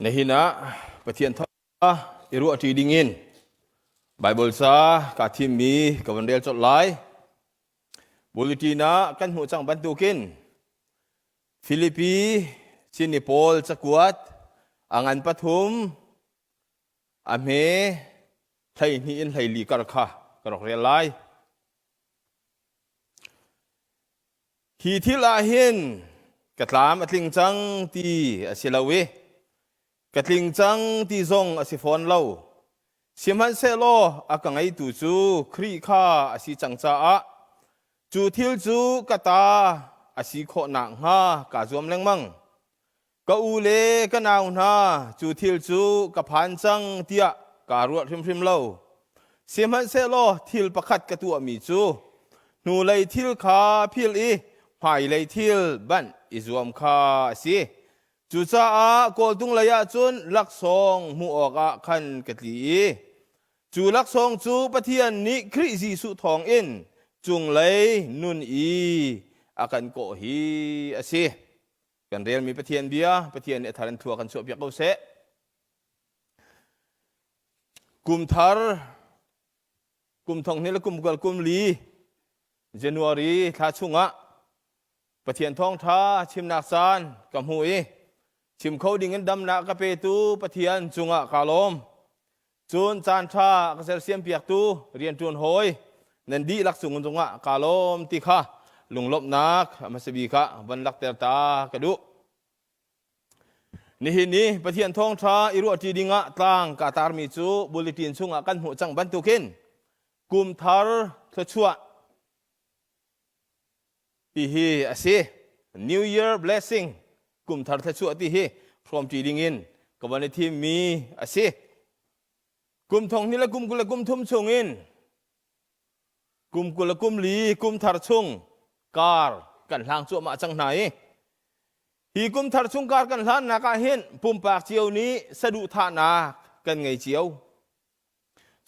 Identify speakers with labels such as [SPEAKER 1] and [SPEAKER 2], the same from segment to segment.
[SPEAKER 1] Nihin ah Pathian thawngṭha i ruahṭi dingin Baibal ca kaa thimmi ka van rel colh lai. Bulletin ah kan hmuh cang bantukin Filipi Chinmi pawl cakuat a ngan pathum a hme 12 in 14 kar kha ka rak rel lai. Hi thil ah hin ka tlam a tling cang ti a si lo i ka tling cang ti zong a si fawn lo. Sihmanhsehlaw a ka ngeitu cu Khrih kha a si cang caah cu thil cu ka ta a si khawh nakhnga kaa zuam lengmang. Ka u le ka nau hna, cu thil cu ka phan cang tiah kaa ruah hrimhrim lo. Sihmanhsehlaw thil pakhat ka tuahmi cu hnulei thil kha philh i hmailei thil banh i zuam kha a si. Cucaah kawltung lei ah cun laksawng hmuh awkah khan ka tli i cu laksawng cu Pathian nih Khrih Jesuh thawngin cunglei nun i a kan kawh hi a si. Kan relmi Pathian bia, Pathian nih a thar in thua kan chuahpiak ko seh. Kum thar, kum thong hnih le kum kul kum li, January thla chungah Pathian thawngṭha chimnak caan ka hmu i chim kho dingin damnak ka petu Pathian cungah kaa lawm. Cun caanṭha ka sersiampiaktu rianṭuan hawi nan dihlak cung cungah kaa lawm ti kha lunglawmhnak hmasa bik ah van lakter ta ka duh. Nihin ni Pathian thawngṭha i ruahṭi dingah tlang kaa tarmi cu bulletin chungah kan hmuh cang bantukin kum thar thluachuah ti hi a si. New Year blessing kum thar thluachuah ti hi hrawmṭi dingin ka van i thimmi a si. Kum thong hnih le kum 20 le kum thum chungin kum 20 le kum li kum thar chung kar kan hlang cuahmah cang hna i hi kum thar chung kar kan hlannak ah hin pumpak cio nih saduhthahnak kan ngei cio.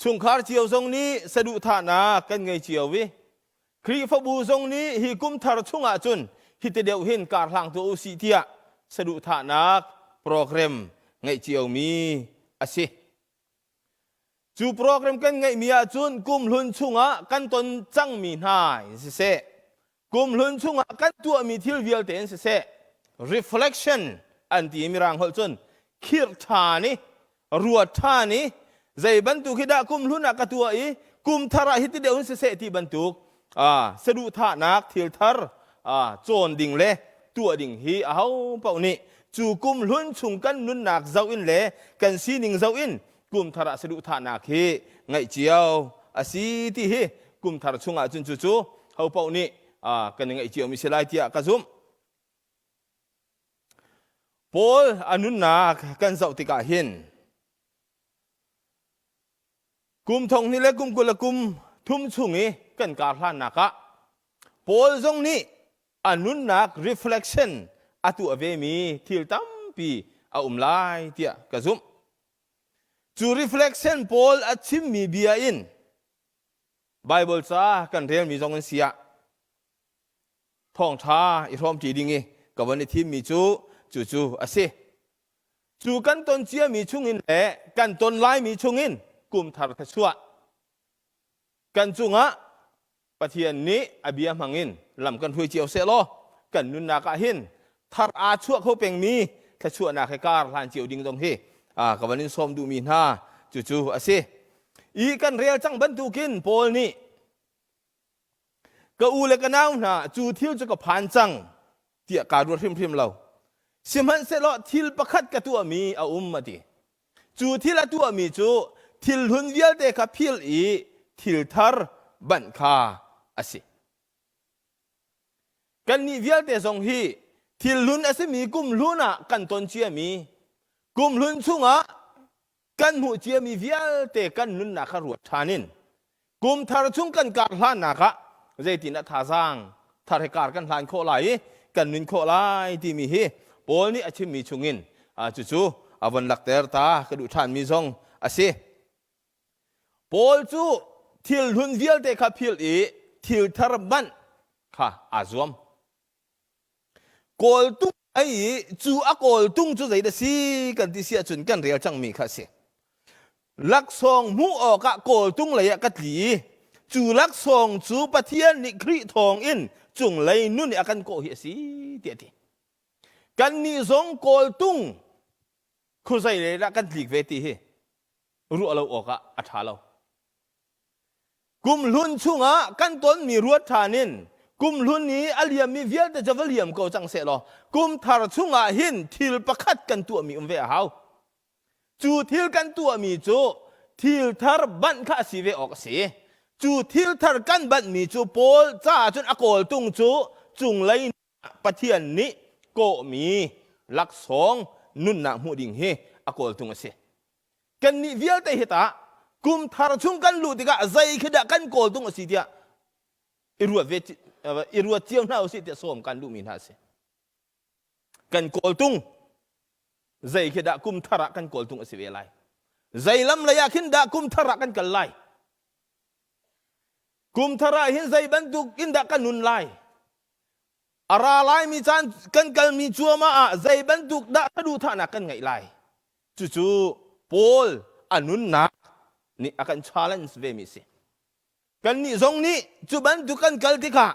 [SPEAKER 1] Chungkhar cio zong nih saduhthahnak kan ngei cio i Khrihfabu zong nih hi kum thar chungah cun hiti deuh hin karhlang tuah u sih tiah saduhthahnak program ngeih ciomi a si. Cu program kan ngeihmi ahcun kumhlun chungah kan ton cangmi hna in siseh, kumhlun chungah kan tuahmi thil vialte in siseh, reflection an ti i mirang holh cun khirh ṭhan i ruat ṭhan i zei bantuk hi dah kumhlun ah ka tuah i kum thar ah hiti deuh in siseh ti bantuk saduhthahnak thil thar cawn ding le tuah ding hi aho paoh nih cu kum hlun chung kan nunnak zoh in le kan sining zoh in kum thar ah saduhthahnak hi ngaih cio a si ti hi kum thar chungah cun cucu ho paoh nih kan i ngaih cio mi si lai tiah ka zumh. Paul a nunnak kan zoh tikah hin kum thong hnih le kum 20 le kum thum chung i kan kar hlannak ah Paul zong nih a nunnak reflection a tuah vemi thil tampi a um lai tiah ka zumh. Cu reflection Paul a chimmi bia in Bible ca kan relmi zong in siah thawngṭha i hrawmṭi ding i ka von i thimmi cu cucu a si. Cu kan ton ciami chungin le kan ton laimi chungin kum thar thluachuah kan cungah Pathian nih a bia hmangin lam kan hruai cio seh law kan nunnak ah hin thar aa chuah kho pengmi thluachuahnak he kar hlan cio ding zong hi ka van in sawm duhmi hna cucu a si. I kan rel cang bantukin Paul nih Ka u le ka nau hna, cu thil cu ka phan cang tiah kaa ruat hrimhrim lo. Sihmanhsehlaw thil pakhat ka tuahmi a um a ti. Cu thil a tuahmi cu thil hlun vialte kha phil i thil thar banh kha a si. Kannih vialte zong hi thil hlun a simi kum hlun ah kan ton ciami, kum hlun chungah kan hmuh ciami vialte kan nunnak kha ruat ṭhan in kum thar chung kan kar hlannak ah zeitin ah thazaang thar he kar kan hlan khawh lai i kan nun khawh lai timi hi Paul nih a chimmi chungin cucu a von lakter ta ka duh ṭhanmi zong a si. Paul cu thil hlun vialte kha philh i thil thar manh kha aa zuam. Kawltung Ai cu a kawltung cu zeidah si kan ti si ahcun kan rel cangmi kha a si. Laksawng hmuh awkah kawltung lei ah ka tli i cu laksawng cu Pathian nih Khrih thawngin cunglei nun i a kan kawh hi a si tiah a ti. Kannih zong kawltung khuazei lei dah kan tlik ve ti hi ruah lo awkah a ṭha lo. Kumhlun chungah kan tonmi ruat ṭhan in kumhlun i a liammi vialte cu va liam ko cang sehlaw kumthar chungah hin thil pakhat kan tuahmi um ve a hau. Cu thil kan tuahmi cu thil thar banh kha a si ve awk a si. Cu thil thar kan banhmi cu Paul caah cun a kawltung cu cunglei Pathian nih kawhmi laksawng nunnak hmuh ding hi a kawltung a si. Kannih vialte hi tah kum thar chung kan luh tikah zei khi dah kan kawltung a si tiah i ruat ve i ruat cio hna usih tiah sawm kan duhmi hna a si. Kan kawltung zei khi dah kum thar ah kan kawltung a si ve lai. Zei lam lei ah khin dah kum thar ah kan kal lai. Kum thar ah hin zei bantuk in dah kan nun lai. A ra laimi caan kan kalmi cuahmah ah zei bantuk dah saduhthahnak kan ngeih lai. Cucu Paul a nunnak nih a kan challenge vemi a si. Kannih zong nih cu bantuk kan kal tikah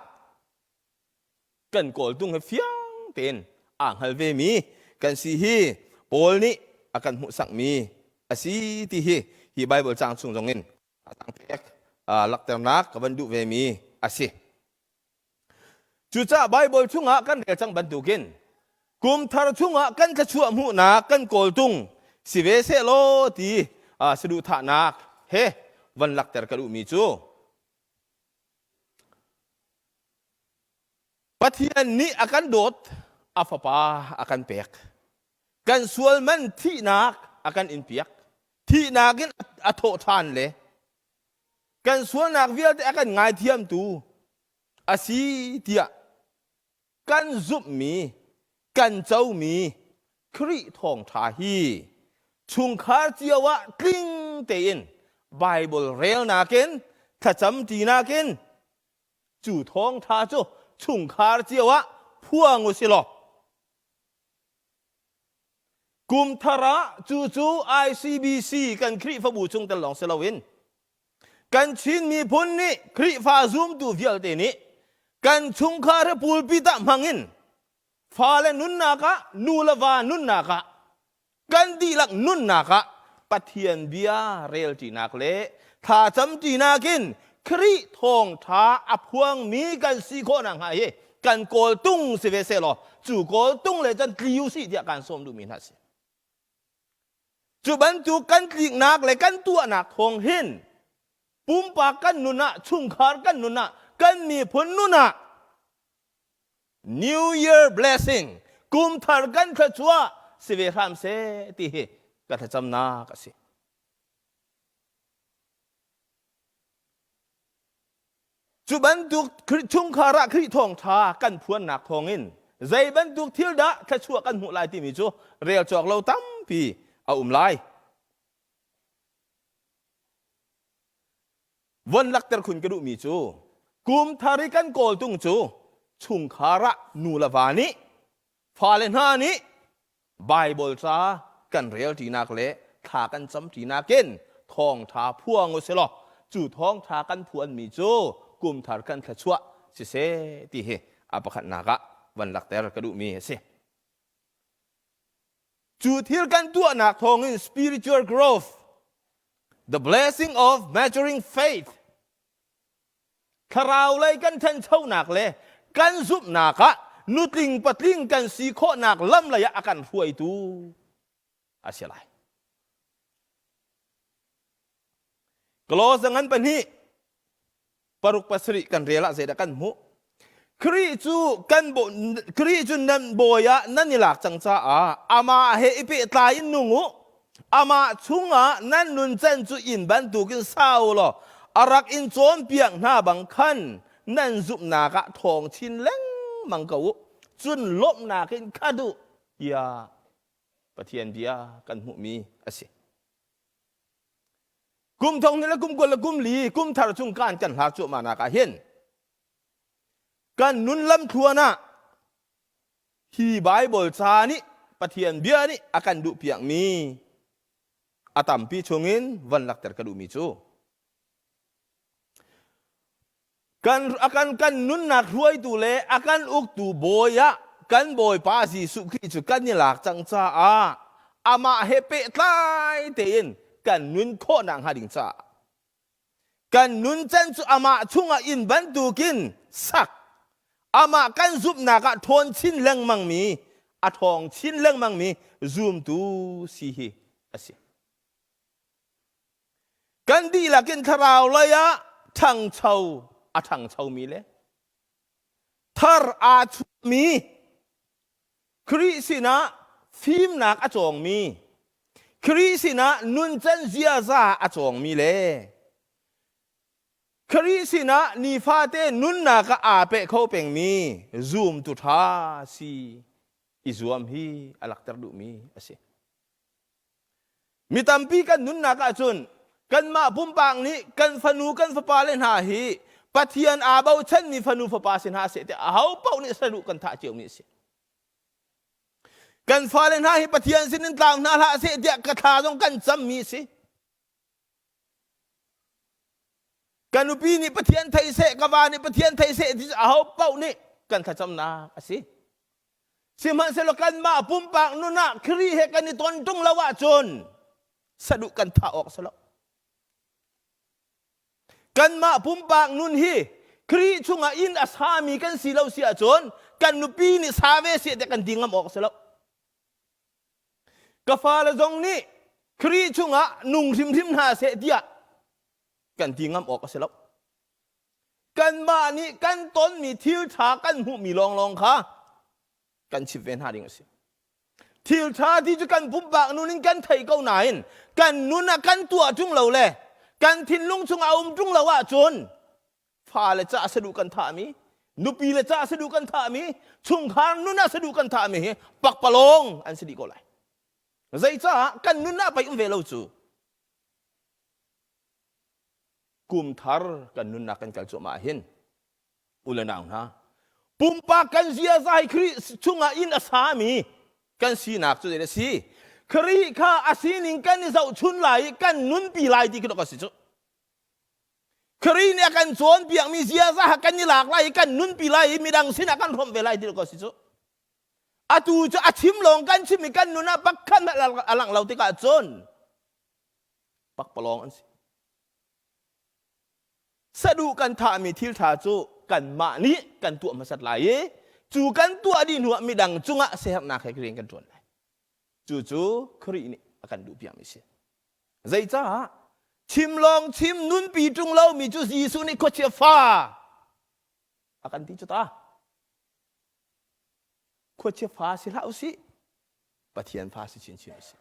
[SPEAKER 1] kan kawltung he fiang tein aa hngal vemi kan si hi Paul nih a kan hmuhsakmi a si ti hi hi Bible caang chung zongin a tang pek lakternak ka van duh vemi a si. Cucaah Baibal chungah kan rel cang bantukin kum thar chungah kan thluachuah hmuhnak kan kawltung si ve sehlaw ti saduhthahnak he van lakter ka duhmi cu Pathian nih a kan dawt, a fapa a kan pek. Kan sual man thihnak a kan inpiak. Thihnak in a thawh ṭhan le kan sualnak vialte a kan ngaithiamtu a si tiah kan zumhmi kan comi Khrih thawngṭha hi chungkhar cio ah tling tein Bible relnak in thlacam ṭinak in cu thawngṭha cu chungkhar cio ah phuang u si law Kum thar ah cucu ICBC kan Khrihfabu chung tel lawng si loin kan Chin miphun nih Khrihfa zumtu vialte nih kan chungkhar he pulpit ah hmang in fale nunnak ah nu le va nunnak ah kan dihlak nunnak ah Pathian bia relṭinak le thlacamṭinak in Khrih thawngṭha a phuangmi kan si khawh nakhnga hi kan kawltung si ve sehlaw cu kawltung le cun tli u sih tiah kaan sawm duhmi hna a si. Cu bantuk kan tliknak le kan tuahnak thawng hin pumpak kan nun ah, chungkhar kan nun ah, kan miphun nun ah New Year blessing kum thar kan thluachuah si ve hram seh ti hi ka thlacamnak a si. Cu bantuk chungkhar ah Khrih thawngṭha kan phuannak thawngin zei bantuk thil dah thluachuah kan hmuh lai timi cu rel cawk lo tampi a um lai. Von lakter khun ka duhmi cu kum thar i kan kawltung cu chungkhar ah nu le va nih fale hna nih Baibal ca kan rel ṭinak le thla kan cam ṭinak in thawngṭha phuang u silaw cu thawngṭha kan phuanmi cu kumthar kan thluachuah siseh ti hi a pakhatnak ah van lakter ka duhmi a si. Cu thil kan tuahnak thawngin spiritual growth, the blessing of maturing faith, thlarau lei kan ṭhanchonak le kan zumhnak ah nutling patling kan si khawhnak lam lei ah a kan hruaitu a si lai. Clause ngan pahnih paruk pasarih kan rel ah zeidah kan hmuh? Khrih cu kan Khrih cu nan bawi ah nan i lak cang caah amah he i pehtlai in nung u. Amah chungah nan nuncan cu inn bantukin sa u law a rak in cawnpiak hna bang khan nan zumhnak ah ṭhawng chin lengmang ko u. Cun lawmhnak in khat u tiah Pathian bia kan hmuhmi a si. Kum thong le kum kul le kum li kum thar chung kan kan hlar cuahmah nak ah hin kan nun lamthluan ah Hi Baibal ca nih Pathian bia nih a kan duhpiakmi a tampi chungin van lakter ka duhmi cu kan a kan kan nunnak hruaitu le a kan uktu bawi ah kan Bawipa Jesuh Khrih cu kan i lak cang caah amah he pehtlai tein kan nun khawhnak hnga ding caah kan nuncan cu amah chungah inn bantukin sak amah kan zumhnak ah ṭhawn chin lengmangmi a ṭhawng chin lengmangmi zumtu si hi a si. Kan dihlak in thlarau lei ah ṭhangcho a ṭhangchomi le thar aa chuahmi Khrih sinah fimnak a cawngmi Khrih sinah nuncan ziaza a cawngmi le Khrih sinah nifate nunnak ah aa peh kho pengmi zumtu ṭha si i zuam hi a lakter duhmi a si. Mi tampi kan nunnak ahcun kanmah pumpak nih kan fanu kan fapa le hna hi Pathian aa bochanmi fanu fapa si hna seh tiah aho paoh nih saduh kan thah ciomi a si. Kan fale hna hi Pathian sinin tlau hna hlah seh tiah ka thla zong kan cammi a si. Ka nupi nih Pathian thei seh, ka va nih Pathian thei seh ti aho paoh nih kan thlacamnak a si. Sihmanhsehlaw kanmah pumpak nun ah Khrih he kan i ton ṭung lo ahcun saduh kan thah awk si lo. Kanmah pumpak nun hi Khrih chungah inn a sami kan si lo si ahcun kan nupi nih sa ve seh tiah kan ti ngam awk si lo. Ka fale zong nih Khrih chungah nung hrimhrim hna seh tiah kan ti ngam awk a si lo. Kanmah nih kan tonmi thil ṭha kan hmuhmi lawnglawng kha kan chimh ve hna ding a si. Thil ṭha ti cu kan pumpak nun in kan thei ko nain kan nun ah kan tuah ṭung lo le kan thinlung chungah a um ṭung lo ahcun fale ca saduh kan thahmi nupi le ca saduh kan thahmi chungkhar nun ah saduh kan thahmi hi pakpalawng an si dih ko lai. Zeicah kan nun ah pei um ve lo cu. Kum thar kan nunnak kan kal cuahmah hin u le nau hna pumpak kan ziaza hi Khrih chungah inn a sami kan sinak cu zei a si Khrih kha a sining kan i zohchun lai i kan nunpi lai ti khi dok a si cu Khrih nih a kan cawnpiakmi ziaza kha kan i lak lai i kan nunpi lai i midang sinah kan hrawmh ve lai ti ko si cu. Atu cu a chim lawng kan chim i kan nun ah pakhat a langh lo tikah cun pakpalawng an si. Saduh kan thahmi thil ṭha cu kanmah nih kan tuah hmasat lai i cu kan tuah dih hnuah midang cungah siaherhnak he rian kan ṭuan lai. Cucu Khrih nih a kan duhpiakmi a si. Zeicah? Chim lawng chim nunpi ṭung lomi cu Jesuh nih khuachia fa a kan ti cu ta. Khuachia fa si hlah usih, Pathian fa si chinchin usih.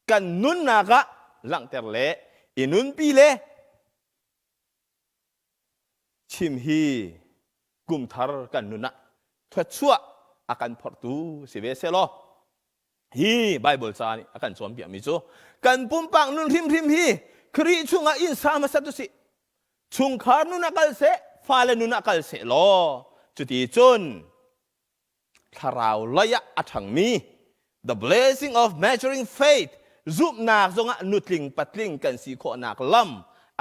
[SPEAKER 1] Kan nunnak ah langhter le i nunpi le chim hi kumthar kan nun ah thluachuah a kan phorhtu si ve seh law hi Bible ca nih a kan cawnpiakmi cu kan pumpak nun hrimhrim hi Khrih chungah inn sa hmasat usih chungkhar nun ah kal seh fale nun ah kal seh law cuti cun thlarau lei ah a ṭhangmi the blessing of measuring faith zumhnak zongah nutling patling kan si khawhnak lam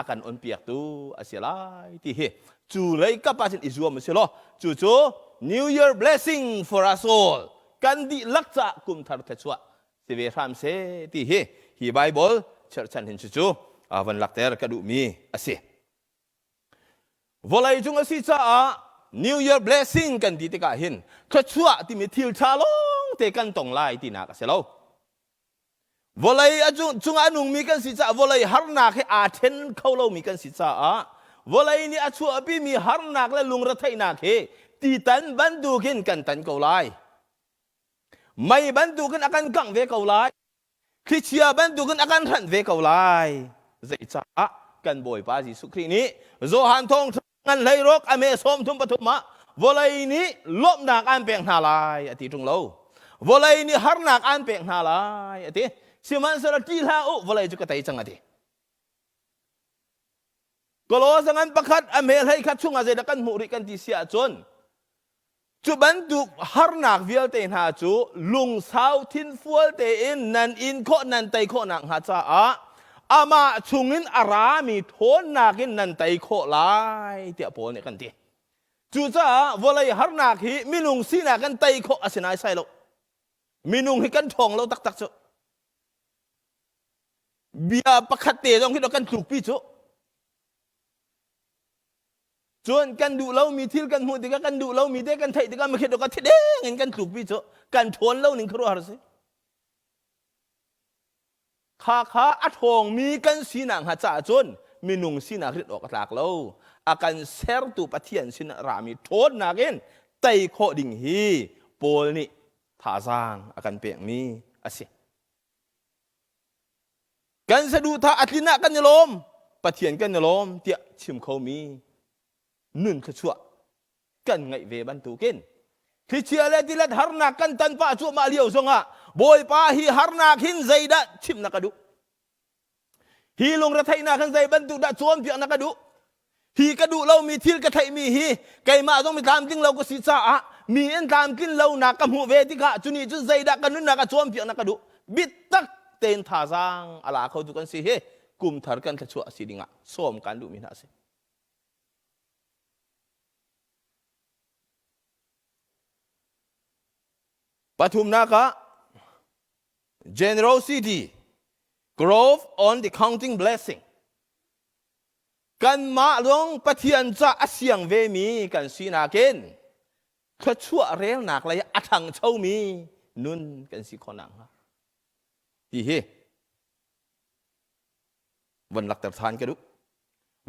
[SPEAKER 1] a kan onpiaktu a si lai ti hi cu lei kap ah cun i zuam a si law cu cu New Year blessing for us all kan dihlak caah kum thar thluachuah si ve hram seh ti hi hi Bible cherhchan hin cucu van lakter ka duhmi a si. Vawlei cung a si caah New Year blessing kan ti tikah hin thluachuah timi thil ṭha lawng te kan tong lai tinak a si lo. Vawlei a cungah a nungmi kan si caah vawlei harnak he aa ṭhen kho lomi kan si caah vawlei nih a chuahpimi harnak le lungretheihnak hi titan bantukin kan tan ko lai. Mei bantukin a kan kangh ve ko lai. Thlichia bantukin a kan hranh ve ko lai. Zeicah kan Bawipa Jesuh Khrih nih Johan thawngṭha ngan hleiruk a me 33 ah vawlei nih lawmhnak aan pek hna lai a ti ṭung lo. Vawlei nih harnak aan pek hna lai a ti. Sihmanhsehlaw ṭih hlah u, vawlei cu ka tei cang a ti. Kolosa ngan pakhat a me hlei khat chungah zeidah kan hmuh rih kan ti si ahcun. Cu bantuk harnak vialte hna cu lungsau thinfual tein nan in khawh nan tei khawh nakhnga caah amah chungin a rami ṭhawnnak in nan tei khawh lai tiah Paul nih kan ti. Cucaah vawlei harnak hi minung sinak in tei khawh a si naisai lo. Minung hi kan ṭhawng lo taktak cu. Bia pakhat te zong hi kan tlukpi cu. Cun kan duh lomi thil kan hmuh tikah kan duh lomi te kan theih tikah makhit ka thi deng in kan tlukpi cu kan ṭhawn lo ning khuaruahhar si. Kha kha a ṭhawngmi kan sinak hnga caah cun minung sinak rit awk a tlak lo. A kan sertu Pathian sin ah rami ṭhawnnak in tei khawh ding hi Paul nih thazaang a kan pekmi a si. Kan saduhthah a tlin ah kan i lawm, Pathian kan i lawm tiah chim khomi nun thluachuah kan ngeih ve bantukin thlichia le tilet harnak kan tan pah cuahmah lio zongah Bawipa hi harnak hin zeidah chimh na ka duh? Hi lungretheihnak hin zei bantuk dah cawnpiak na ka duh? Hi ka duh lomi thil ka theihmi hi keimah zong mi tlamtling lo ka si caah mi in tlamtlin lonak ka hmuh ve tikah cu nih cun zeidah ka nunnak a cawnpiak na ka duh? Biatak tein thazaang a la khotu kan si hi kum thar kan thluachuah a si dingah sawm kan duhmi hna a si. Pathumnak ah generosity growth on the counting blessing kanmah zong Pathian ca a siang vemi kan sinak in thluachuah relnak lei a ṭhangchomi nun kan si khawh nakhnga ti hi von lakter ṭhan ka duh.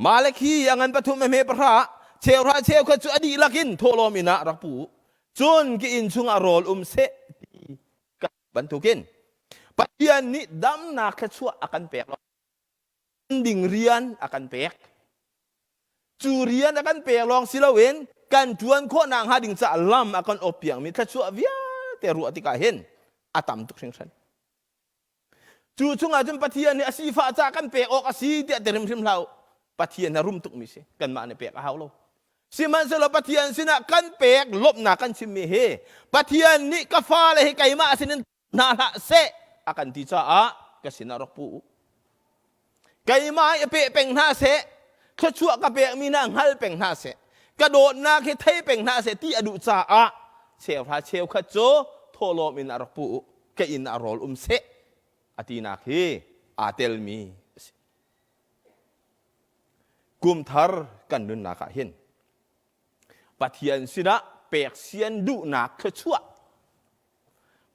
[SPEAKER 1] Malakhi a ngan pathum hme pahra cheuhra cheukhat cu a dihlak in thawhlawm inn ah rak pu cun ki inn chungah rawl um seh ti bantukin Pathian nih damnak thluachuah a kan pek ding rian a kan pek. Cu rian a kan pek lawng si loin kan ṭuan khawh nakhnga ding caah lam a kan awpiakmi thluachuah vialte ruah tikah hin a tam tuk hringhran. Cu chungah cun Pathian nih a sifah caah kan pek awk a si tiah ti hrimhrim hlah u. Pathian a rum tukmi si. Kanmah nih pek a hau lo. Sihmanhsehlaw Pathian sinah kan pek lawmhnak kan chimmi hi Pathian nih ka fale hi keimah sinin hna hlah seh a kan ti caah ka sinah rak pu u. Keimah i pe peng hna seh, thluachuah ka pekmi hna hngal peng hna seh, ka dawtnak hi thei peng hna seh ti a duh caah cheuhra cheukhat cu thawhlawm in a rak pu u, ka inn ah rawl um seh a tinak hi aa telmi a si. Kum thar kan nunnak ah hin Pathian sinah pek sian duhnak thluachuah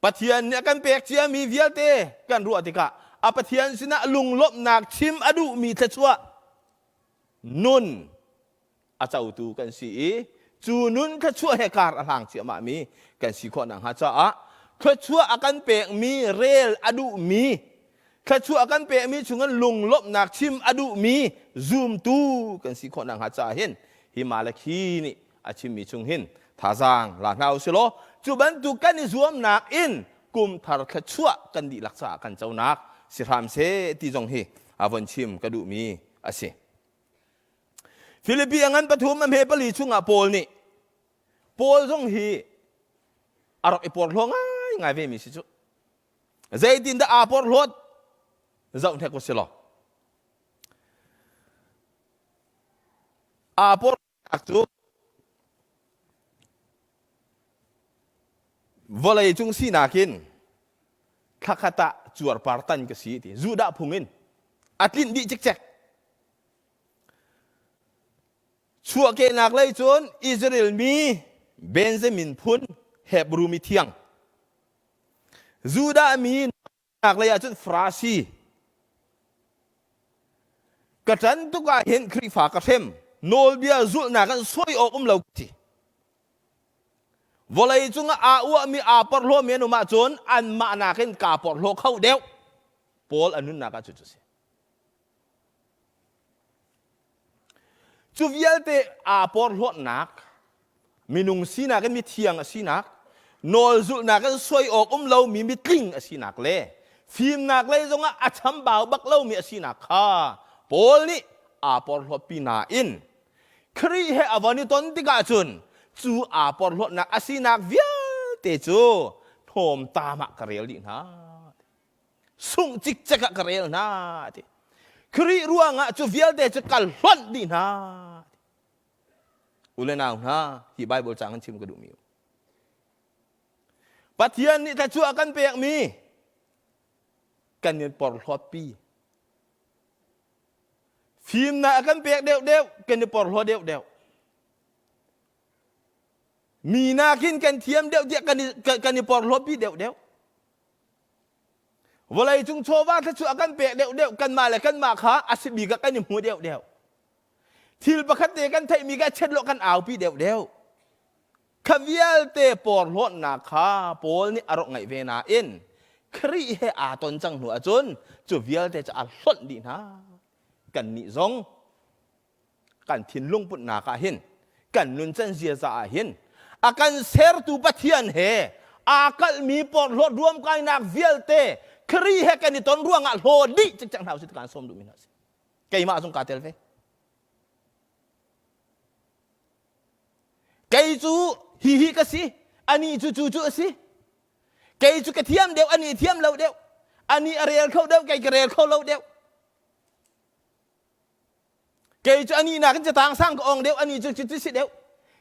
[SPEAKER 1] Pathian nih a kan pek ciami vialte kan ruah tikah a Pathian sinah lunglawmhnak chim a duhmi thluachuah nun a cotu kan si i cu nun thluachuah he kar a hlang ciahmahmi kan si khawh nakhnga caah thluachuah a kan pekmi rel a duhmi thluachuah a kan pekmi chungin lunglawmhnak chim a duhmi zumtu kan si khawh nakhnga caah hin hi Malakhi nih a chimmi chung hin thazaang la hna u silaw cu bantuk kan i zuamnak in kum thar thluachuah kan dihlak caah kan conak si hram seh ti zong hi a von chim ka duhmi a si. Filipi a ngan pathum a hme pali chungah Paul nih Paul zong hi a rak i porhlaw ngaingai vemi si cu. Zeitindah aa porhlawt zoh hnek u si law. Aa porhlawtnak cu vawlei cung sinak in thlakhat ah cuarpar tan ka si ti Judah phung in a tlinh dih cikcek. Chuahkehnak lei cun Israel mi Benjamin phun Hebru mi thiang Judah mi nak lei ah cun Farasi ka ṭan tuk ah hin Khrihfa ka hrem nawlbia zulhnak in soi awk um lo ti vawlei cungah aa uahmi aa porhlawmi an um ahcun anmah nakin kaa porhlaw kho deuh Paul a nunnak ah cu cu si Cu vialte aa porhlawtnak, minung sinak in mithiang a sinak, nawlzulhnak in soi awk um lomi mitling a sinak le fimnak lei zongah a chambau bak lomi a sinak kha Paul nih aa porhlawtpi nain Khrih he a von i ton tikah cun Cu aa porhlawtnak a sinak vialte cu hnawmtam ah ka rel dih hna. Sungh cikcek ah ka rel hna ti. Khrih ruangah cu vialte cu ka hlonh dih hna. U le nau hna, hi Bible caang in chim ka duhmi. Pathian nih thluachuah a kan pekmi kan in porhlawtpi. Fimnak a kan pek deuhdeuh, kan i porhlaw deuhdeuh. Mi nakin kan thiam deuh tiah kan i, kan i porhlawtpi deuhdeuh. Vawlei cung chawva thluachuah a kan pek deuhdeuh, kanmah le kanmah kha a si bik ah kan i hmu deuhdeuh. Thil pakhat te kan theihmi kha chet lo kan aupi deuhdeuh. Kha vialte porhlawtnak kha Paul nih a rak ngaih ve nain Khrih he aa ton cang hnu ahcun cu vialte cu a hlonh dih hna. Kannih zong kan thinlung putnak ah hin kan nuncan ziaza ah hin a kan sertu Pathian he aa kalhmi porhlawt ruamkainak vialte Khrih he kan i ton ruangah hlaw dih cikcek hna usih ti kaan sawm duhmi hna a si. Keimah zong kaa tel ve. Kei cu hihi ka si, anih cu cu cu a si. Kei cu ka thiam deuh, anih thiam lo deuh. Anih a rel kho deuh, kei ka rel kho lo deuh. Kei cu anih nakin catang sang ka ong deuh, anih cu cu si deuh.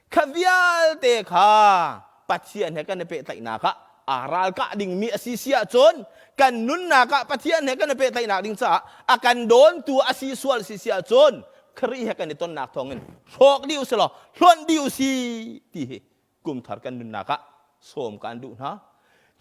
[SPEAKER 1] Kha vialte kha Pathian he kan i pehtlaihnak ah aa ralkah dingmi a si si ahcun kan nunnak ah Pathian he kan i pehtlaihnak ding caah a kan dawntu a si sual si si ahcun Khrih he kan i tonnak thawngin hrawk dih usih law hlonh dih usih ti hi kumthar kan nunnak ah sawm kan duh hna.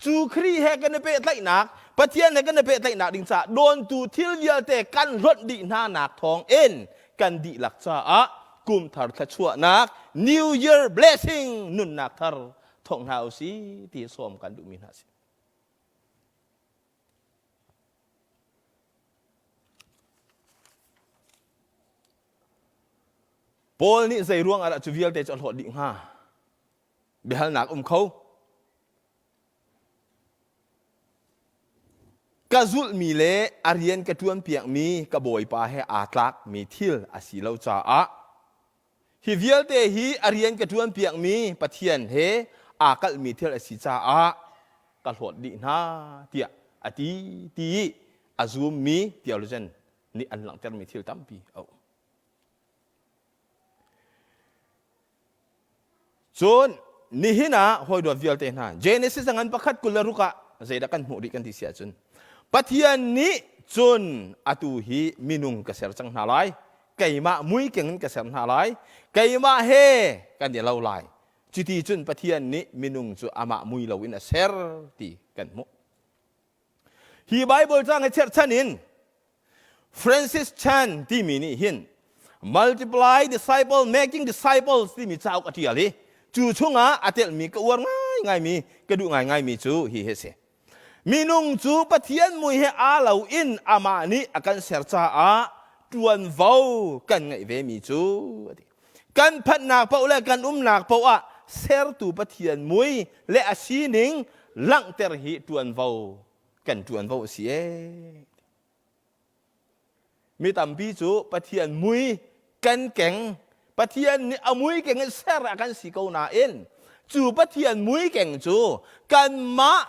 [SPEAKER 1] Cu Khrih he kan i pehtlaihnak Pathian he kan i pehtlaihnak ding caah dawntu thil vialte kan hlonh dih hna nak thawngin kan dihlak caah kumthar thluachuahnak New Year blessing nunnak thar thawk hna usih ti sawm kan duhmi hna si. Paul nih zei ruang ah dah cu vialte cu a hlawt dih hnga? Biahalnak um kho. Ka zulhmi le a rian ka ṭuanpiakmi ka bawipa he aa tlakmi thil a si lo caah hi vialte hi a rian ka ṭuanpiakmi Pathian he aa kalhmi thil a si caah ka hlawt dih hna tiah a ti ti i a zummi theologian nih an langhtermi thil tampi a um. Cun nihin ah hawidawt vialte hna Genesis a ngan pakhat 26 ah zeidah kan hmuh rih kan ti si ahcun Pathian nih cun atu hi minung ka ser cang hna lai keimah muikeng in ka ser hna lai keimah he kan i lo lai cuti cun Pathian nih minung cu amah mui lo in a ser ti kan hmuh Hi Bible caang hi cherhchan in Francis Chan timi nih hin Multiply Disciple Making Disciples timi cauk a ṭial i cu chungah a telhmi ka uar ngaingaimi ka duh ngaingaimi cu hi hi a si. Minung cu Pathian mui he aa lo in amah nih a kan ser caah ṭuanvo kan ngeih vemi cu a ti. Kan phanhnak paoh le kan umnak paoh ah sertu Pathian mui le a sining langhter hi ṭuanvo kan ṭuanvo a si ee. Mi tampi cu Pathian mui kan keng Pathian nih a mui keng in ser a kan si ko nain cu Pathian mui keng cu kanmah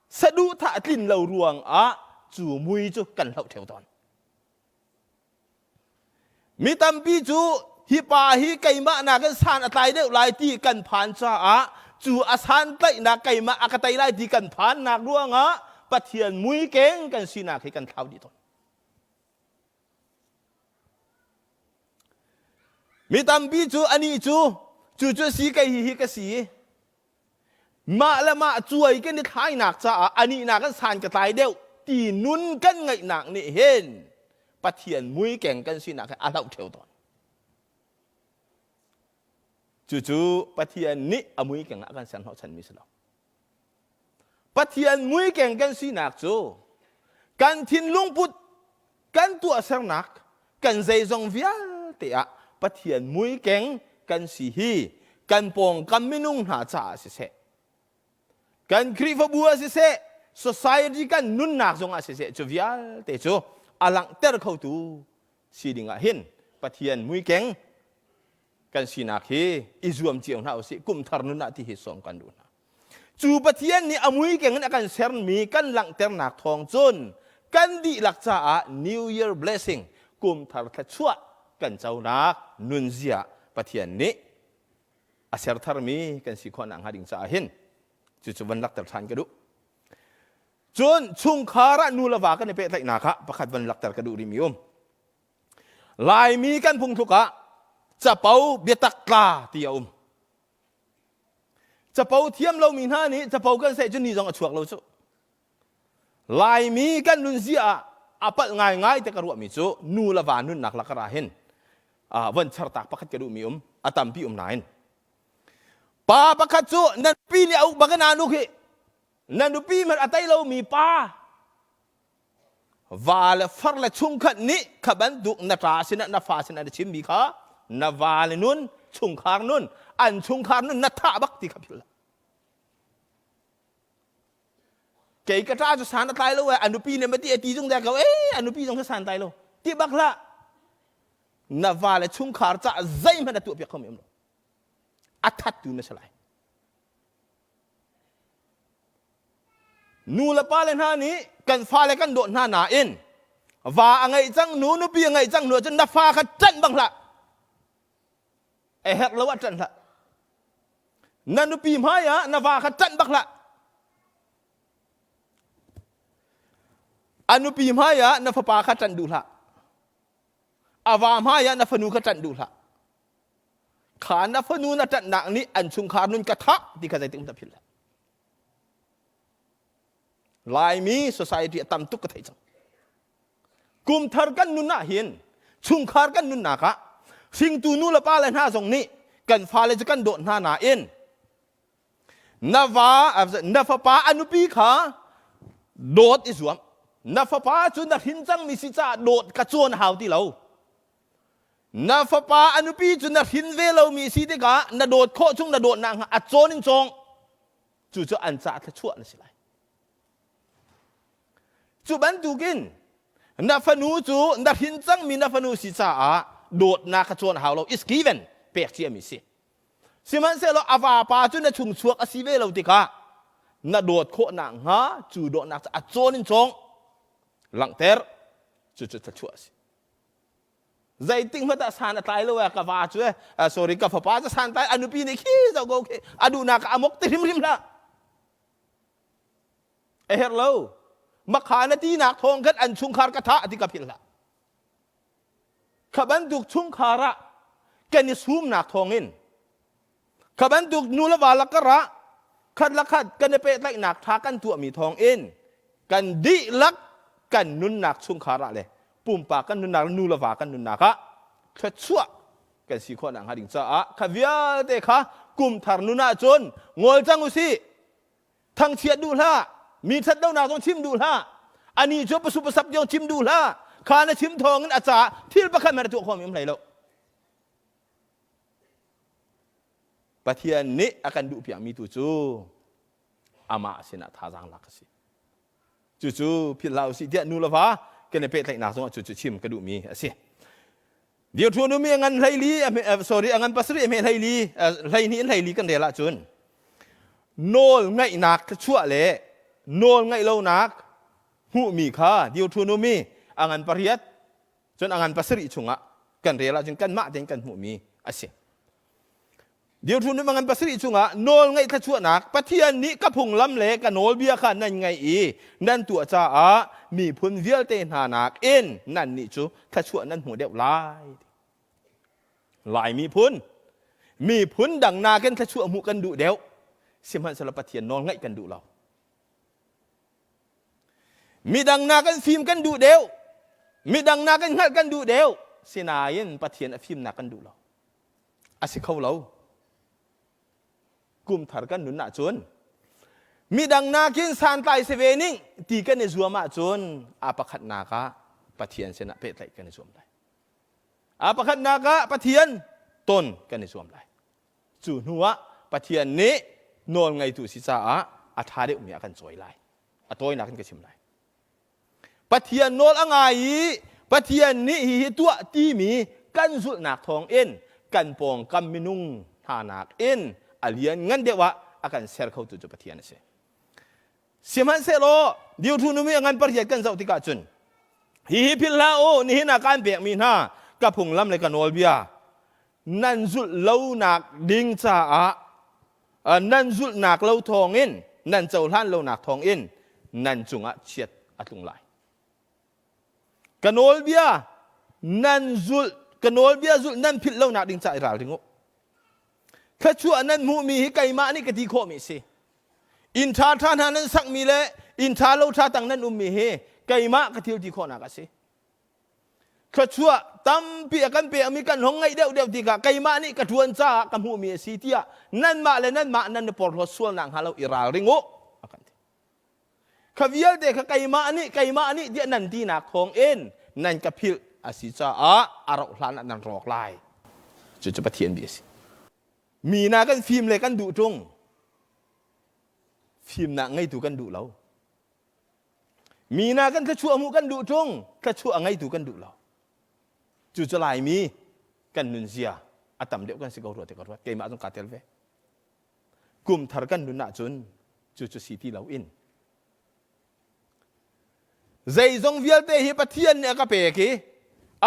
[SPEAKER 1] saduhthah tlin lo ruangah cu mui cu kan hloh ṭheo tawn. Mi tampi cu hi pa hi keimah nakin san a tlai deuh lai ti kan phan caah cu a santlaihnak keimah a ka tei lai ti kan phannak ruangah Pathian muikeng kan sinak hi kan thlau dih tawn. Mi tampi cu anih cu cu cu si kei hi hi ka si Mah le mah cuai kan i thlainak caah anih nakin san ka tlai deuh ti nun kan ngeihnak nih hin Pathian muikeng kan sinak hi a hloh ṭheo tawn. Cucu Pathian nih a muikeng ah a kan ser hnawhchanmi si lo. Pathian muikeng kan sinak cu kan thinlung put, kan tuahsernak, kan zeizong vialte ah Pathian muikeng kan si hi kan pawngkam minung hna caah siseh kan Khrihfabu ah siseh society kan nunnak zongah siseh cu vialte cu a langhter khotu si ding ah hin Pathian muikeng. kan sinak hi i zuam cio hna usih kum thar nun ah ti hi sawm kan duh hna. Cu Pathian nih a mui keng in a kan sermi kan langhternak thawng cun kan dihlak caah New Year blessing kum thar thluachuah kan conak nunzia Pathian nih a ser tharmi kan si khawh nakhnga ding caah hin cucu van lakter ṭhan ka duh. Cun chungkhar ah nu le va kan i pehtlaihnak ah pakhat van lakter ka duh rihmi um. Laimi kan phungthluk ah capo biatak tla ti a um. Capo thiam lomi hna nih capo kan seh cu ni zong a chuak lo cu. Laimi kan nunzia ah a palh ngaingai te ka ruahmi cu nu le va nunnak lakar ah hin von chartak pakhat ka duhmi um a tampi um nain pa pakhat cu na nupi nih a uk bak in aa nuk hi na nupi hmanh a tei lomi pa Va le far le chungkhat nih kha bantuk na ṭa sinah na fa sinah na chimmi kha na va le nun, chungkhar nun, an chungkhar nun na thah bak ti kha philh hlah. Kei ka ṭa cu san a tlai lo e, a nupi nih ma ti a ti zung dek ko e, a nupi zong kha san tlai lo. Ti bak hlah. Na va le chungkhar caah zeihmanh a tuah piak khomi um lo. A thattu na si lai. Nu le pa le hna nih kan fale kan dawt hna nain va a ngeih cang nu nupi a ngeih cang hnu ahcun na fa kha ṭanh bang hlah. A herh lo ah ṭanh hlah. Na nupi hmai ah na va kha ṭanh bak hlah. A nupi hmai ah na fapa kha ṭanh duh hlah. A va hmai ah na fanu kha ṭanh duh hlah. Kha na fanu na ṭanhnak nih an chungkhar nun ka thah ti kha zeitik hmanh philh hlah. Laimi society a tam tuk ka theih cang. Kum thar kan nun ah hin chungkhar kan nunnak ah hringtu nu le pa le hna zong nih kan fale cu kan dawt hna nain na va na fapa a nupi kha dawt i zuam na fapa cu na hrin cangmi si caah dawt ka cawn hau ti lo Na fapa a nupi cu na hrin ve lomi si tikah na dawt khawh chung na dawtnak hnga a cawn in cawng. Cucu an caah thluachuah na si lai. Cu bantukin na fanu cu na hrin cangmi na fanu si caah dawtnak kha cawn hau lo is given pek ciami si. Sihmanhsehlaw a vapa cu na chungchuak a si ve lo tikah na dawt khawh nakhnga cu dawtnak cu a cawn in cawng langhter cucu thluachuah a si. Zeitik hmanh ah san a tlai lo ka va cu sorry ka fapa cu san tlai a nupi nih khi zoh ko khi a duhnak a mok ti hrimhrim hlah. A herh lo. Makha na tinak thawng khan an chungkhar ka thah ti ka philh hlah. Kha bantuk chungkhar ah kan i sumnak thawngin Kha bantuk nu le va lakar ah khat le khat kan i pehtlaihnak ṭha kan tuahmi thawngin kan dihlak kan nunnak chungkhar ah le pumpak kan nunnak le nu le va kan nunnak ah thluachuah kan si khawh nakhnga ding caah kha vialte kha kum thar nun ahcun ngol cang u sih. Thangchiat duh hlah. Mi ṭhat lonak zong chim duh hlah. Ani cu pasu pasap zong chim duh hlah. Kha na chim thawngin a caah thil pakhat hmanh a tuah khawhmi um hlei lo. Pathian nih a kan duhpiakmi tu cu amah sinah thazaang lak a si. Cucu philh hlah usih tiah nu le va kan i pehtlaihnak zongah cucu chim ka duhmi a si. Deuteronomy a ngan hleili sorry a ngan pasarih a hme hleili hleihnih in hleili kan rel ahcun nawl ngaihnak thluachuah le nawl ngaih lonak hmuhmi kha Deuteronomy a ngan pariat Cun a ngan pasarih chungah kan rel ahcun kanmah tein kan hmuhmi a si. Deuteronomy ngan pasarih chungah nawl ngaih thluachuahnak Pathian nih ka phunglam le ka nawlbia kha nan ngaih i nan tuah caah miphun vialte hna nakin nannih cu thluachuah nan hmu deuh lai. Lai miphun miphun dang nakin thluachuah hmuh kan duh deuh sihmanhsehlaw Pathian nawl ngaih kan duh lo. Midang nakin fim kan duh deuh. Midang nakin hngalh kan duh deuh. Sinain Pathian a fimnak kan duh lo. A si kho lo. Kum thar kan nun ahcun midang nakin santlai si ve ning ti kan i zuam ahcun a pakhatnak ah Pathian sinah pehtlaih kan i zuam lai. A pakhatnak ah Pathian ton kan i zuam lai. Cu hnu ah Pathian nih nawl ngeitu si caah a ṭha deuhmi a kan cawi lai. A tawinak in ka chim lai. Pathian nawl a ngai i Pathian nih hihi tuah timi kan zulhnak thawngin kan pawngkam minung hna nakin a lian ngan deuh ah a kan ser khotu cu Pathian a si. Sihmanhsehlaw Deuteronomy a ngan pariat kan zoh tikah cun hihi philh hlah u nihin ah kaan pekmi hna ka phunglam le ka nawlbia nan zulh lonak ding caah nan zulhnak lo thawngin nan cohlan lonak thawngin nan cungah chiat a tlung lai. Ka nawlbia nan zulh ka nawlbia zulh nan philh lonak ding caah i ralring u. Thluachuah nan hmuhmi hi keimah nih ka ti khawhmi a si. Inn ṭha ṭha hna nan sakmi le inn ṭha lo ṭha tang nan ummi hi keimah ka thil ti khawhnak a si. Thluachuah tampi a kan pekmi kan hong ngeih deuhdeuh tikah keimah nih ka ṭuan caah ka hmuhmi a si tiah nanmah le nanmah nan i porhlawt sualnak hnga lo i ralring u a kan ti. Kha vialte kha keimah nih keimah nih tiah nan tinak thawngin nan ka philh a si caah a rauh hlan ah nan rawk lai. Cucu Pathian bia a si. Mi na kan fim le kan duh ṭung. Fimnak ngeitu kan duh lo. Mi na kan thluachuah hmuh kan duh ṭung, thluachuah a ngeitu kan duh lo. Cucu Laimi kan nunzia a tam deuh kan si ko rua ti ka ruat. Keimah zong kaa tel ve. Kum thar kan nun ahcun cucu si ti loin zeizong vialte hi Pathian nih a ka pek i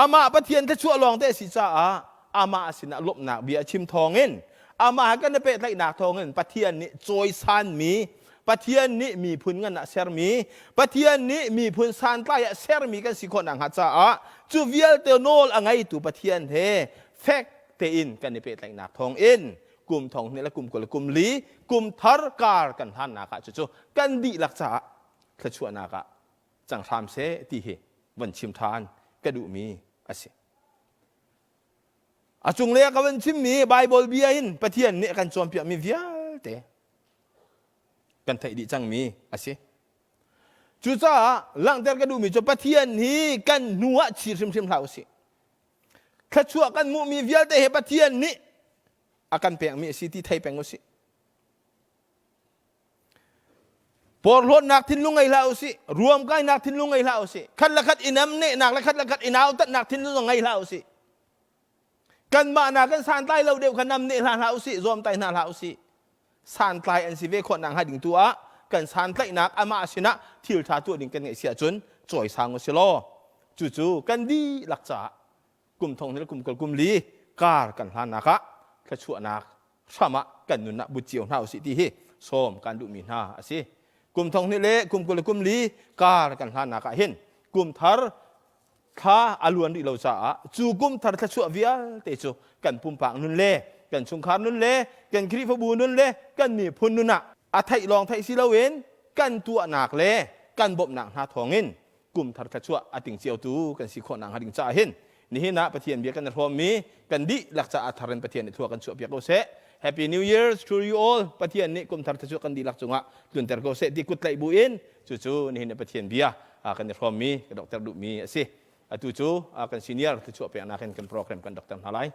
[SPEAKER 1] amah Pathian thluachuah lawng te a si caah amah sinah lawmhnak bia a chim thawngin amah he kan i pehtlaihnak thawngin Pathian nih cawisanmi Pathian nih miphun ngan ah sermi Pathian nih miphun santlai ah sermi kan si khawh nakhnga caah cu vialte nawl a ngeitu Pathian he fek tein kan i pehtlaihnak thawngin kum thong hnih le kum 20 le kum li kum thar kar kan hlannak ah cucu kan dihlak caah thluachuahnak ah cang hram seh ti hi von chim ṭhan ka duhmi a si. A cunglei ah ka van chimmi Baibal bia in Pathian nih a kan cawnpiakmi vialte kan theih dih cangmi a si. Cucaah langhter ka duhmi cu Pathian hi kan hnu ah chi hrimhrim hlah usih. Thluachuah kan hmuhmi vialte hi Pathian nih a kan pekmi a si ti thei peng usih. Porhlawtnak thinlung ngei hlah usih, ruamkainak thinlung ngei hlah usih, khat le khat i namnehnak le khat le khat i nautatnak thinlung ngei hlah usih. Kanmah na kan santlai lo deuh kha namneh hlah hlah usih, zawmtai hna hlah usih. Santlai an si ve khawh nak hnga ding tu ah kan santlaihnak amah sinah thil ṭha tuah ding kan ngeih si ahcun cawisang u si law cucu kan dihlak caah kum thong hnih le kum kul kum li kar kan hlannak ah thluachuahnak hram ah kan nun ah but cio hna usih ti hi sawm kan duhmi hna a si. Kum thong hnih le kum 20 le kum li kar kan hlannak ah hin kum thar thla a luan rih lo caah cu kum thar thluachuah vialte cu kan pumpak nun le kan chungkhar nun le kan Khrihfabu nun le kan miphun nun ah a theih lawng theih si loin kan tuahnak le kan bawmhnak hna thawngin kum thar thluachuah a ting ciotu kan si khawh nakhnga ding caah hin nihin ah Pathian bia kan i hrawmmi kan dihlak caah thar in Pathian nih thlua kan chuahpiak ko seh. Happy New Year to you all. Pathian nih kum thar thluachuah kan dihlak cungah tlunter ko seh ti kut tlaih bu in cucu nihin ah Pathian bia kan i hrawmmi ka dokter duhmi a si. Atu cu kan senior thluachuah peknak in kan program kan dokter hna lai.